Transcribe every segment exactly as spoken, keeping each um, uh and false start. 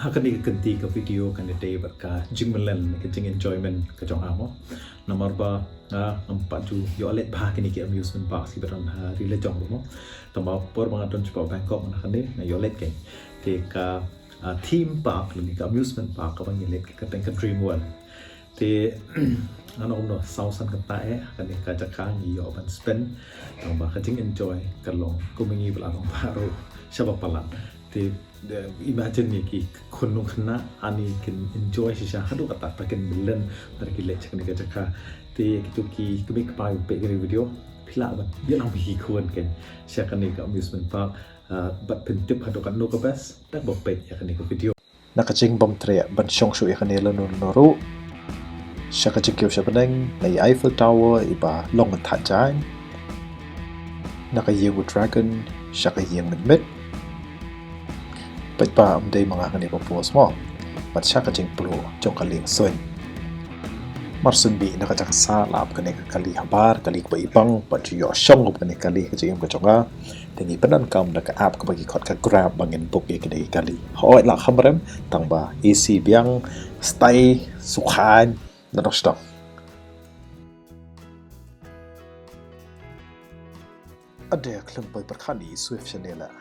Kane ka kynti ka video kan dei bad ka jingmlien, ka jing enjoyment ka jong nga mo. Namar ba nga ngam pat ju ïoh leit bha kine ki amusement park kiba don ha ri la jong ruh mo. Tangba por ba nga don shapoh Bangkok na kane nga ïoh leit kane. Te ka, ah, theme park lane ka amusement park kaba ngi leit ka kyrteng ka Dream World. Te nga ong kumno, saw san kynta eh kane ka jaka ngi ïoh ban spend. Tangba ka jing enjoy ka long kumne, ngi ba la long baroh shaba palat. Te, eh, imagine ïa ki khun nongkhynnah, ani kin enjoy shisha haduh katta, ta kin mlien lada ki leit sha kane ka jaka. Te kito ki kmie kpa kiba peit kane ka video, phi lah ban ïa nang phi khun kan sha kane ka amusement park, ah, bad pyntip haduh katno ka best, da kaba peit ïa kane ka video. Na ka jingbym treh ban shong shuh ïa kane lano lano ruh, sha ka jingkiew sha bneng, na i Eiffel Tower iba long mynta jaiñ, na ka ïing u dragon, sha ka ïing mynmiet. Peit ba ym dei ma nga kane ka pose mo. Bad sha ka jingpluh jong ka lieng suiñ. Mar shu mih na ka jaka sah, la ap kane ka kali habar, kali kaba ibang, bad ju ïoh shong kum kane ka kali, ka jingim ka jong nga. Te ngi pyndonkam da ka app kaba ki khot ka Grab ba ngin book ïa kine ki kali. Hooid, la kham rem, tangba A C biang, stay, sukhain, nadong sdong. Ade khlem poi pyrkhat i Swift shane la.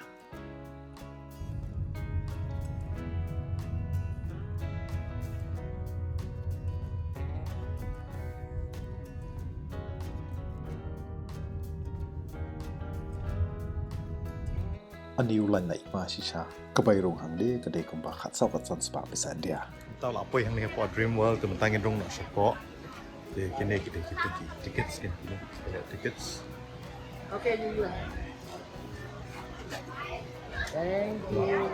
Ani u lain na i ma shisha, ka bai rung hangne ka dei kumba khatsaw khatsan spah pisa India. Mynta la poi hangne hapoh Dream World, te mynta ngin rung noh shapoh. Te kine ki dei kita ki tickets, kine ki tickets. Okay, you, you have. Thank you.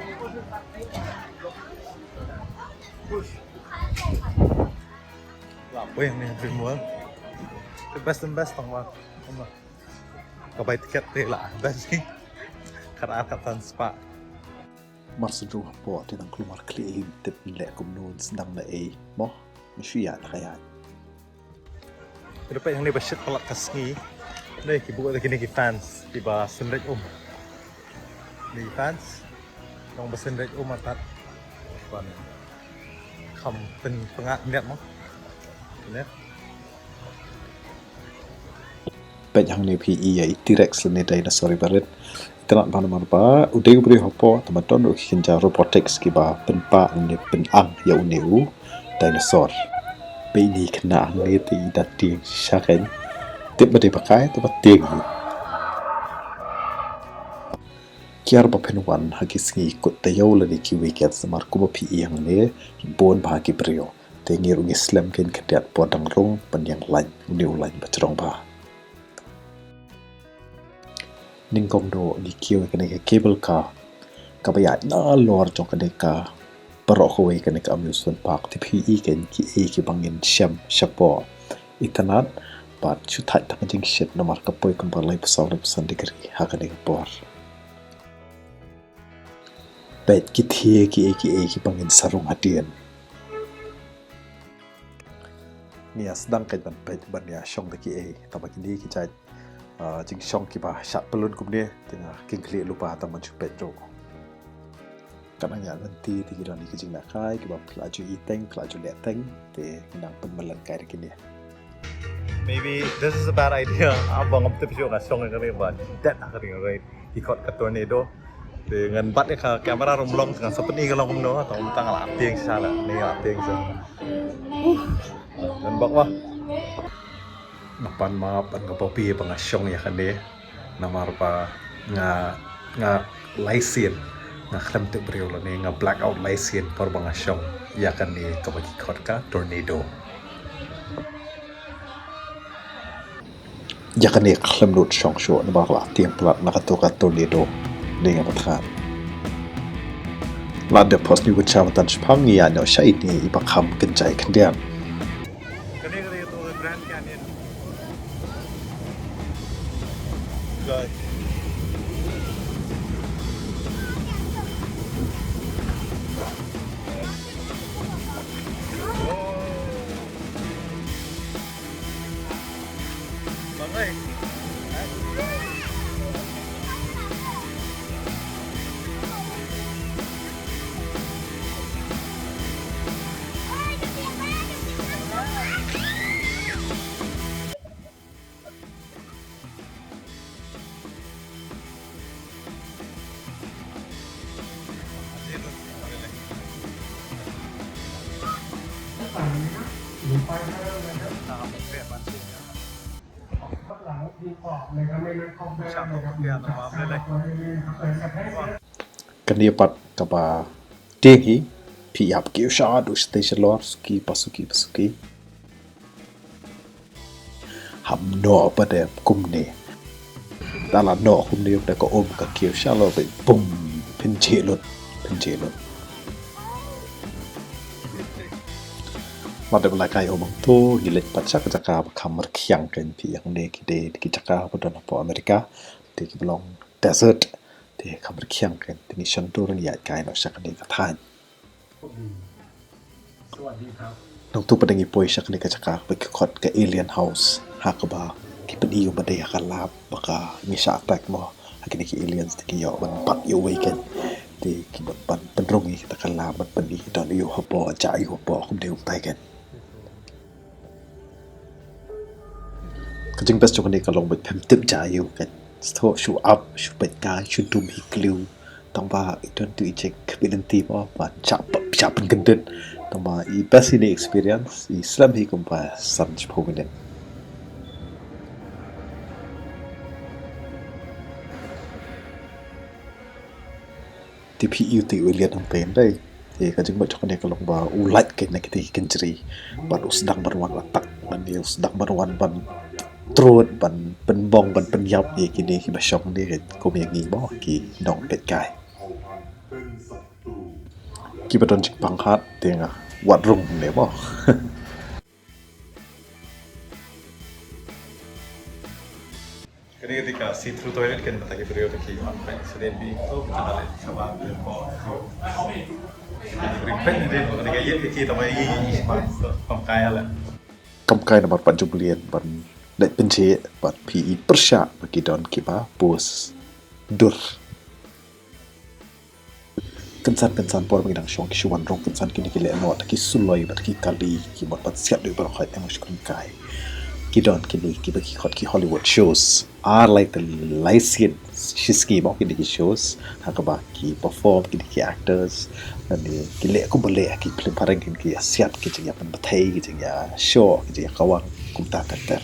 La poi hangne Dream World. The best and best tang wa. Ka bai tiket te la best. Khat ar khat san spah. Mar shu rung hapoh te nang kulmar khlieh, ym tip leh kumno, sdang na ei mo, me shu ïa na ka ïa. Te peit hangne ba shit palat ka sngi. Ne ki buh da kine ki fans kiba synreit um. Ni fans nong ba synreit um artat. Ban kham pyn-, pyngngad net mo. Ne. Peit hangne phi i ïa i T-Rex lane dinosaur iba rit. Itynnad bha namar ba u dei u briew hapoh, tangba don ruh ki kynja robotics kiba pynpah lane pynang ïa une u dinosaur. Peit ine i khynnah hangne te i da tieng shisha kein. Tip ba dei ba kai, tangba tieng hi. Kiar ba phin wan ha ki sngi kut taïew lane ki weekends, namar kumba phi i hangne bun bha ki briew. Te ngi ruh ngi slem kein khyndiat por dang rung ban ïeng lain une u lain ba jrong bha. Nyngkong noh ngi kiew ïa kane ka cable car kaba ïaid nalor jong kane ka baroh kawei kane ka amusement park. Te phi i kein kiei kiba ngin shem shapoh. Itynnad bad shu thait tang ka jingshit namar ka poi kumba laiphew saw laiphew san degree ha kane ka por. Peit ki thiah kiei kiei kiba ngin sa rung hadien. Ngi ïa sdang kein ban peit ban ïa shong da kiei, tangba kine ki jait, ah, jingshong kiba shad pyllun kumne, te nga kynkhlieh lypa tang ban shu peit ruh. Katba ngi ïa lynti te ki don ki jinglehkai kiba phi la ju i teng, phi la ju leh teng, te ngi nang pynmlien kai da kine. Maybe this is a bad idea. Aba ngam tip shuh, nga shong ïa kane ba dep ha kane ka ride. Ki khot ka tornado. Te ngan bat ïa ka camera ruh ym long, ngan sa pyni ka long kumno, tang tang la tieng shisha la, ne la tieng shisha. Huh. Ngan bak ma. Nga pan map bad nga babe ba nga shong ïa kane. Namar ba nga, nga lai sien nga khlem tip briew lane nga black out lai sien por ba nga shong ïa kane kaba ki khot ka tornado. Ïa kane khlem nud shong shuh namar la tieng palat na kato ka tornado. Dei nga batai. La dep pos ni wut sha matan shipang, ïa noh sha ine iba kham kynjai khyndiat. Kane ka dei kato ka Grand Canyon. Guys. Bang oi. Kane pat kaba tieng hi, phi ïap kiew sha du sha te sha lor, suki pa suki pa suki. Hap noh pat de kumne. Te la noh kumne, da ka um ka kiew sha lor, bum, pynjih lut, pynjih lut. Wat de ba la kai um hangto, ngi leit pat sha ka jaka ba kham rkhiang kein, phi ïa kane ki dei ki jaka ba don hapoh America, te kiba long desert, te kham rkhiang kein, te ngi shon tur ngi ïaid kai noh sha kane ka thaiñ. Nangtu pat ngi poi sha kane ka jaka ba ki khot ka Alien House, ha kaba ki pyni ïa u ba dei ha ka lab ba ka ngi shah attack mo, ha kine ki aliens te ki ïoh ban bat ïa uwei kein, te ki ban ban pynrung ïa kata ka lab ban pyni don ïa u hapoh, jah ïa u hapoh, kumne kumtai kein. Ka jingbes jong kane ka long ba phim tip jah ïa u kein. Shuh shu ap, shu peit kai, shu dum hi kliw. Tang ba i don tu i check bit lynti mo, ba jah, jah pynkyndit. Tang ba i best ine experience, i slem hi kumba san shiphew minit. Te phi ïohi te u alien hangtei hangtei. Te ka jingmut jong kane ka long ba u lait kein na kita ki kynjri. Bad u sdang ban wan attack, lane u sdang ban wan ban trud, ban pynbong, ban pynïap ïa kine kiba shong ne kein, kum ïa ngi mo, ki nongpeitkai. Kiba don jingpang hat te nga wad rung ne mo. Kane ka dei ka see through toilet kan, bad ki briew ki wan peit shuh, dei bi to ka dei ka ba ko. Ki briew peit ne dei kane ka ïeit ki ta ba i, i, i, kam kai la. Kam kai namar pat jubli ban leit pynjhieh bad phi i pyrshah ba ki don kiba pus dur. Kynsan kynsan por ba ngi dang shong ki shu wan rung kynsan kine ki leh noh da ki suloi bad ki kali, ki mut ban siat dei baroh khoit em shu kynkai. Ki don kine kiba ki khot ki Hollywood shows. Ar lai te lai sien shi sngi mo kine ki shows, ha kaba ki perform kine ki actors. Lane ki leh kumba leh ha ki film phareng, ki ïa siat, ki jingïa pynbthei, ki jingïa shoh, ki jingïa kawang, kumta ter ter.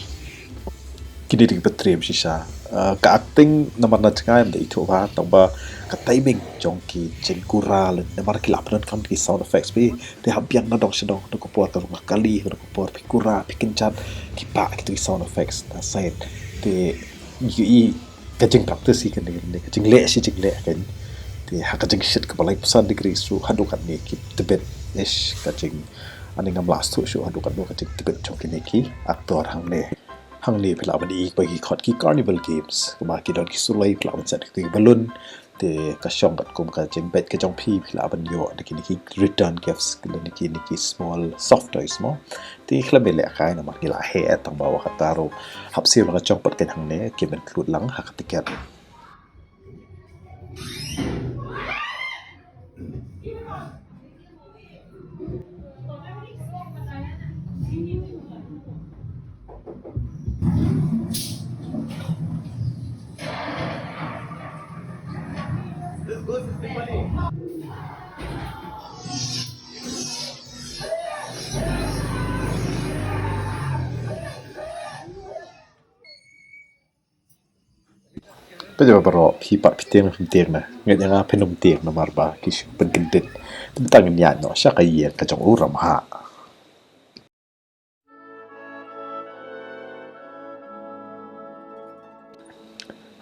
Kine dei kiba triem shisha. Ah, ka acting namar na jngai ym da ithuh bha, tang ba ka timing jong ki jingkura leh namar ki la pyndonkam ki sound effects bha. Te hap biang na dong sha dong, dong ka por ka rung ka kali, dong ka por phi kura, phi kynjat, ki pah kito ki sound effects na side. Te ngi ïohi ka jingpractice hi kane, kane ka jingleh shi jingleh kein. Te ha ka jingshit kaba laiphew san degree shuh haduh katne ki tbit, ish, ka jing, ani ngam lah shuh shuh haduh katno ka jingtbit jong kine ki actor hangne. Hangne phi lah ban i ba ki khot ki Carnival Games, kaba ki don ki suloi, phi lah ban set ki balloon. Te ka shong katkum ka jingbeit ka jong phi, phi lah ban ïoh da kine ki return gifts, kine ki, kine ki small soft toys mo. Te khlem ïa leh kai namar ngi la heh, tang ba wa kata ruh hap siew lang ka jong pat kein hangne, kim include lang ha ka tiket. Peit ïa baroh, phi pat phi tieng ne phim tieng ne? Nga ngeit ïa nga phin ym tieng namar ba ki shu pynkyndit. Te mynta ngin ïaid noh sha ka ïing ka jong u Ramhah.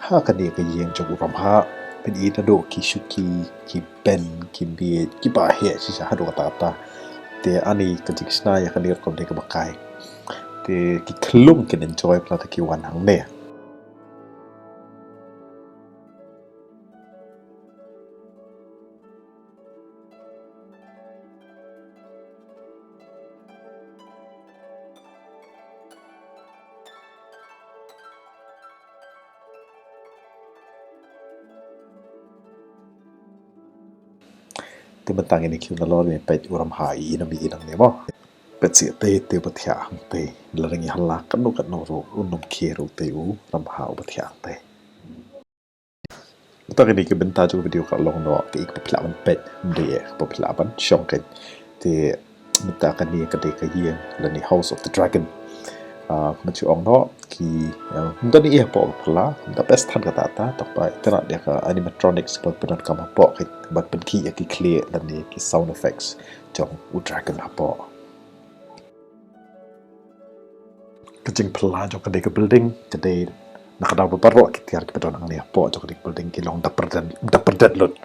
Ha kane ka ïing jong u Ramhah phin i naduh ki shuki, ki ben, ki bieit, kiba heh shisha haduh katta katta. Te ani ka jingshna ïa kane rukom dei kaba kai. Te ki khyllung kin enjoy palat ha ki wan hangne. Te mynta ngin ïa kiew nalor, ngin peit u Ramhah i nam i nam ne mo. Peit sih te, te u ba thiah hangtei. Lada ngi halla katno katno ruh, un ym khie ruh te u Ramhah u ba thiah hangtei. Mynta kine ki bynta jong ka video ka long noh, te ïa kaba phi lah ban peit, ym dei ïa kaba phi lah ban shong kein. Te Mynta kane ka dei ka ïing lane House of the Dragon. Ah, kumba ju ong noh, ki, ah, mynta ni ïa pok pala, mynta best than kata ta, tang ba ita na dia ka animatronics ba pyndonkam hapoh, ka ba pynkhih ïa ki khlieh lane ki sound effects jong u dragon hapoh. Ka jingpylla jong ka dei ka building, ka dei na ka daw ba baroh ki tiar kiba don hangne hapoh jong ka dei ka building ki long da pyrden, da pyrden lut.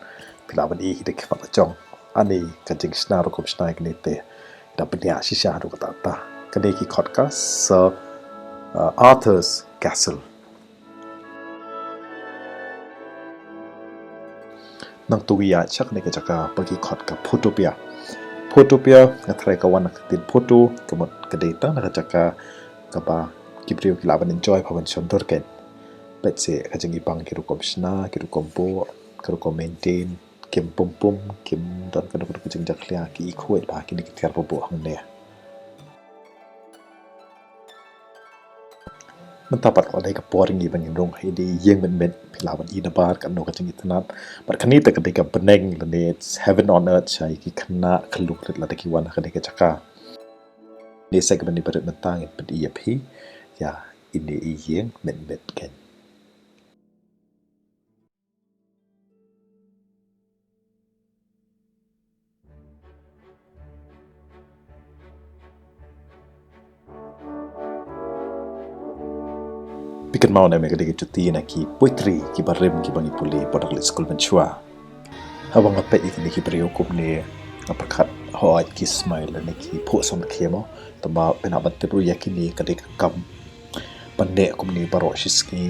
Phi lah ban i ki dei ki khmat la jong. Ani ka jingshna rukom shna kine te da bniah shisha haduh katta katta. Kane ki khot ka Sir, uh, Arthur's Castle. Nangta ïa sha kane ka jaka ba ki khot ka Photopia. Photopia nga tharai ka wan na ka ktien photo, ka mut ka dei tang na ka jaka kaba ki briew ki lah ban enjoy, ban shon dur kein. Peit seh ka jingibang ki rukom shna, ki rukom buh, ki rukom maintain, kim pum pum, kim don kano kano ka jingjakhlia, ki i khuid ba kine ki tiar ba buh hangne. Mynta pat ka dei ka por ngi ban ïa rung ha ine i ïing mynmiet, phi lah ban i nabar kano ka jingitynnad. Bad kane te ka dei ka bneng lane it's heaven on earth sha ïa ki khynnah khyllung rit lada ki wan ha kane ka jaka. Ine sha ka bneng barit mynta ngin pyni ïa phi ïa ine i ïing mynmiet kein. Phi kynmaw ne em, ka dei ka juti na ki poetry kiba rim kiba ngi pule ba dang leit skul mynshuwa. Haba nga peit ïa kine ki briew kumne nga pyrkhat hooid ki smai lane ki phuh samrkhie mo. Tangba phin hap ban tip ruh ïa kine ka dei ka kam ban neh kumne baroh shi sngi,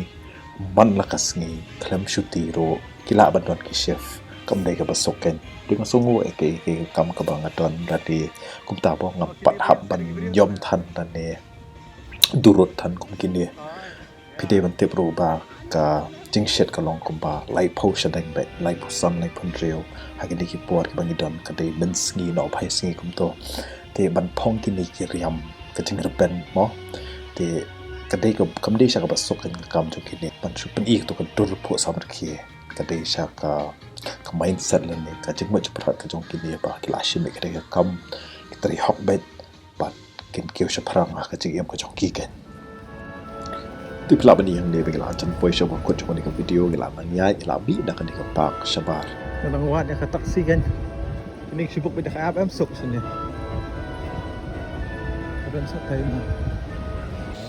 man la ka sngi, khlem shuti ruh, ki lah ban don ki shift, kam dei kaba suk kein. Te nga sngewnguh ïa ka, ïa ka kam kaba nga don, lada kumta ba nga pat hap ban ïom than lane durut than kum kine. Phi dei ban tip ruh ba ka jingshit ka long kumba laiphew shadeng beit, laiphew san, laiphew hynriew. Ha kine ki por kiba ngi don ka dei mynsngi, nohphai sngi kumto. Te ban phong kine ki riam ka jingrben mo. Te ka dei ka, kam dei sha kaba suk kein ka kam jong kine ban shu pyni kato ka dur phuh samrkhie. Ka dei sha ka, ka mindset lane ka jingmut jingpyrkhat ka jong kine ba ki la shim ïa ka dei ka kam ki trei hok beit. Bad kin kiew shaphrang ha ka jingim ka jong ki kein. Te phi lah ban ïohi hangne ba ngi la jan poi sha ba kut jong kane ka video, ngi la nang ïaid, ngi la mih na kane ka park shabar. Nga dang wad ïa ka taxi kein. Kine ki shu book beit da ka app, em suk shane. Ka dang suk time.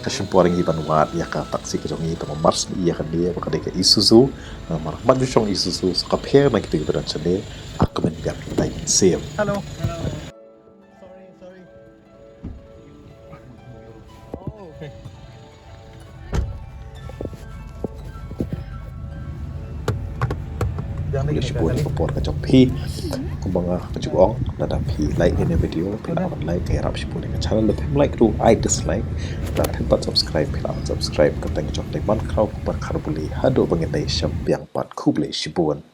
Ka shim por ngi ban wad ïa ka taxi ka jong ngi, tang mar sngewbha ïa kane ba ka dei ka Isuzu. Namar mat ju shong Isuzu, so ka pher na kito kiba don shane, ah, kmen biang. Thank you. Hello. Sorry, sorry. Oh, okay. Khublei shibun ïa ka por ka jong phi. Kumba nga ju ong, lada phi like ïa kane ka video, phi lah ban like, ïarap shibun ïa ka channel, lada phim like ruh ai dislike. Lada phim pat subscribe, phi lah ban subscribe, ka teng jong dei man khraw, khublei haduh ba ngin ïa shem biang pat, khublei shibun.